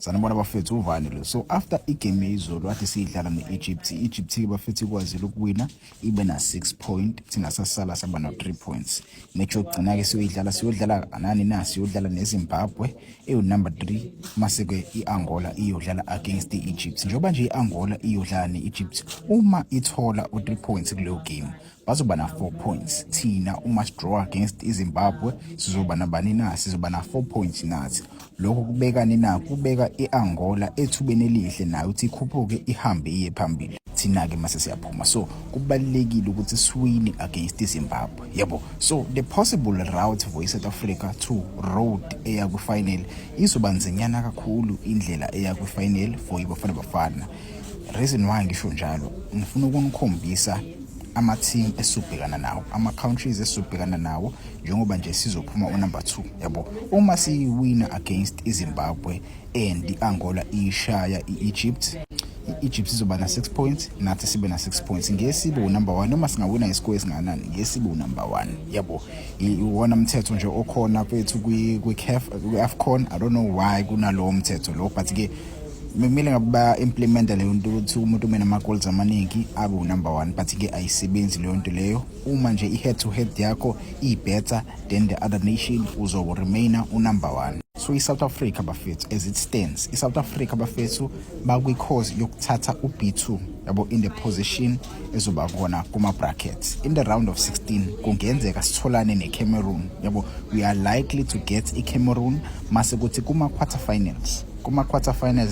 Sanibona bafethu, uvani lo. So after igame yezolo kade siyidlala ne-Egypt, i-Egypt-ke bafethu ikwazile ukuwina, ibe na-6 point, thina sasala saba no-3 points. Match yokugcina-ke siyoyidlala, siyodlala nani na? Siyodlala neZimbabwe ewu-number 3, mase-ke i-Angola iyodlala against i-Egypt. Njengoba nje i-Angola iyodlala ne-Egypt, uma ithola u-3 points kuleyo game bazoba na-4 points. Thina uma sidraw against iZimbabwe sizoba nabani na? Sizoba na-4 points nathi. Lokho kubekani na? Kubeka i-Angola ethubeni elihle nayo ukuthi ikhuphuke ihambe iye phambili, thina-ke mase siyaphuma. So kubalulekile ukuthi siwine against iZimbabwe, yabo. So the possible route for i-South Africa to road eya kwi-final izoba nzinyana kakhulu, indlela eya kwi-final for iBafana Bafana. Reason why ngisho njalo, ngifuna ukunikhombisa ama-team esizobhekana nawo, ama-countries esizobhekana nawo, njengoba nje sizophuma unumber 2, yabo. Uma siyiwina against iZimbabwe and i-Angola ishaya i-Egypt, i-Egypt izoba na-6 points, nathi sibe na-6 points, ngeke sibe unumber 1. Noma singawina iscore esingakanani, ngeke sibe unumber 1, yabo. Iwona mthetho nje okhona kwethu kwi-CAF, kwi-AFCON. I don't know why kunalowo mthetho lo, but ke kumele ngabe ba-implementa leyo nto ukuthi umuntu uma enama-goals amaningi abe unumber 1, but ke ayisebenzi leyo nto leyo. Uma nje i-head to head yakho i-better than the other nation, uzokuremaina unumber 1. So i-South Africa bafethu, as it stands, i-South Africa bafethu bakwi-course yokuthatha u-B2, yabo, in the position ezoba khona kuma-brackets in the round of 16. Kungenzeka sitholane ne-Cameroon, yabo. We are likely to get i-Cameroon. Mase kuthi kuma-quarter finals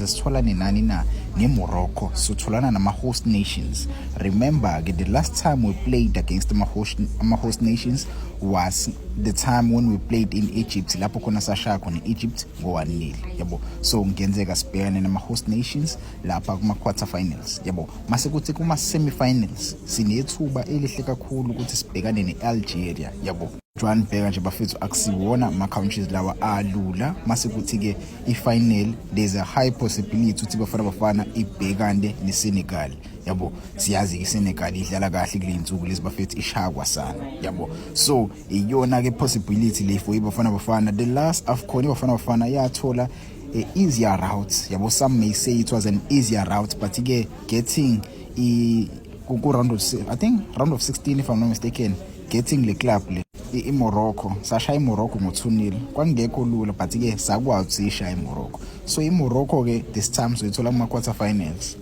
sitholane nani na? Ne-Morocco. Sitholana nama-host nations. Remember-ke, the last time we played against ama-host nations was the time when we played in Egypt, lapho khona sashaya khona i-Egypt ngo-1-0, yabo. So kungenzeka sibhekane nama-host nations lapha kuma-quarter finals, yabo. Mase kuthi kuma-semi-finals sinethuba elihle kakhulu ukuthi sibhekane ne-Algeria, yabo. Jwan bheka nje bafethu, akusiwona ama-countries lawa alula. Mase kuthi-ke i-final, there's a high possibility ukuthi Bafana Bafana ibhekane ne-Senegal, yabo. Siyazi-ke iSenegal idlala kahle kule nsuku lezi bafethu, ishaya kwasana, yabo. So iyona-ke possibility le for iBafana Bafana. The last AFCON iBafana Bafana yathola a easier route, yabo. Some may say it was an easier route, but ke getting i ku round of, I think, round of 16 if I'm not mistaken, getting le club le iMorocco, sashaya iMorocco ngo-2-0. Kwakungekho lula, but ke sakwazi ukuthi siyishaye iMorocco. So iMorocco ke this time sizoyithola kuma quarter finals,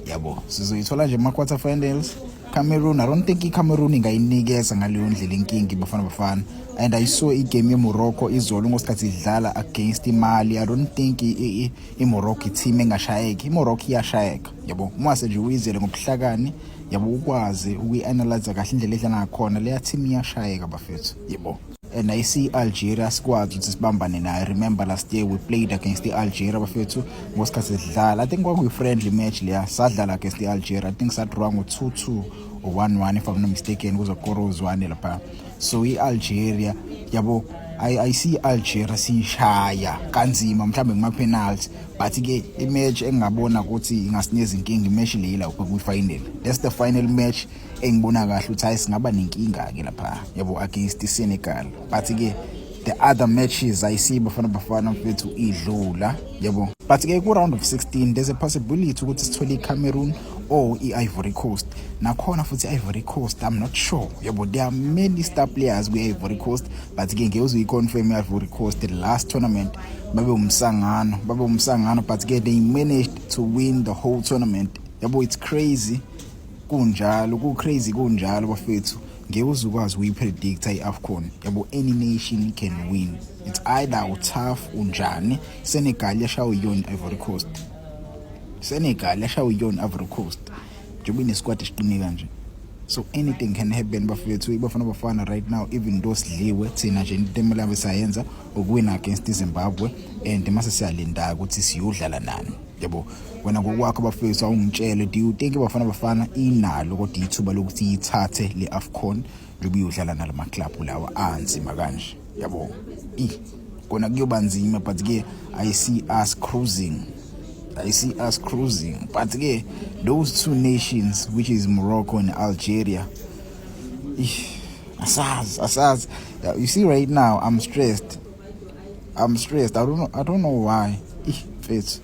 yabo. Sizoyithola nje kuma quarter finals. Cameroon, I don't think iCameroon ingayinikeza ngaleyo ndlela inkingi Bafana Bafana. And I saw igame yeMorocco izolo ngosikhathi idlala against iMali. I don't think iMorocco i-team engashayeki. IMorocco iyashayeka, yabo, uma nje uyizele ngobuhlakani, yabo, ukwazi ukuyi-analyze kahle indlela edlala ngakhona leya team, iyashayeka bafethu, yabo. And I see Algeria sikwazi ukuthi sibambane nayo. Remember last year we played against i-Algeria bafethu, ngosikhathi sidlala, I think kwakuyi-friendly match leya, sadlala against i-Algeria. I think sadraw ngo-2-2 or 1-1 if I'm not mistaken, kuzokora uzwane lapha. So i-Algeria, yabo, I see Algeria siyishaya kanzima mhlambe kuma penalty, but ke imatch engingabona ukuthi ingasinikeza inkinga, imatch le la kwi final. That's the final match engibona kahle ukuthi hayi, singaba nenkinga ke lapha, yabo, against iSenegal. But ke the other matches I see Bafana Bafana mfethu idlula, yabo. But ke ku round of 16 there's a possibility ukuthi sithole iCameroon or i-Ivory Coast. Nakhona futhi i-Ivory Coast, I'm not sure, yabo. There are many star players kwi-Ivory Coast, but ke ngeke uzuyiconfirm i-Ivory Coast. The last tournament babe umsangano, but ke they managed to win the whole tournament, yabo. It's crazy kunjalo, ku crazy kunjalo bafethu. Ngeke uzukwazi ukuyi-predicta i-AFCON, yabo. Any nation can win. It's either utough unjani. Senegal yashawa iyona Ivory Coast. Senegal yashawa iyona Ivory Coast njengoba inesquad esiqine kanje. So anything can happen bafethu. IBafana Bafana right now, even though sidliwe thina nje, into emele sayenza ukuwina against iZimbabwe and mase siyalinda ukuthi siyodlala nani, yabo. Wena ngokwakho bafethu, awungitshele, do you think iBafana Bafana inalo kodwa ithuba lokuthi ithathe le AFCON njengoba iyodlala nalama club lawa anzima kanje, yabo? I kona kuyoba nzima, but ke I see us cruising, I see us cruising. But ke those two nations, which is Morocco and Algeria, asazi, asazi. You see, right now I'm stressed, I'm stressed. I don't know why. mfethu.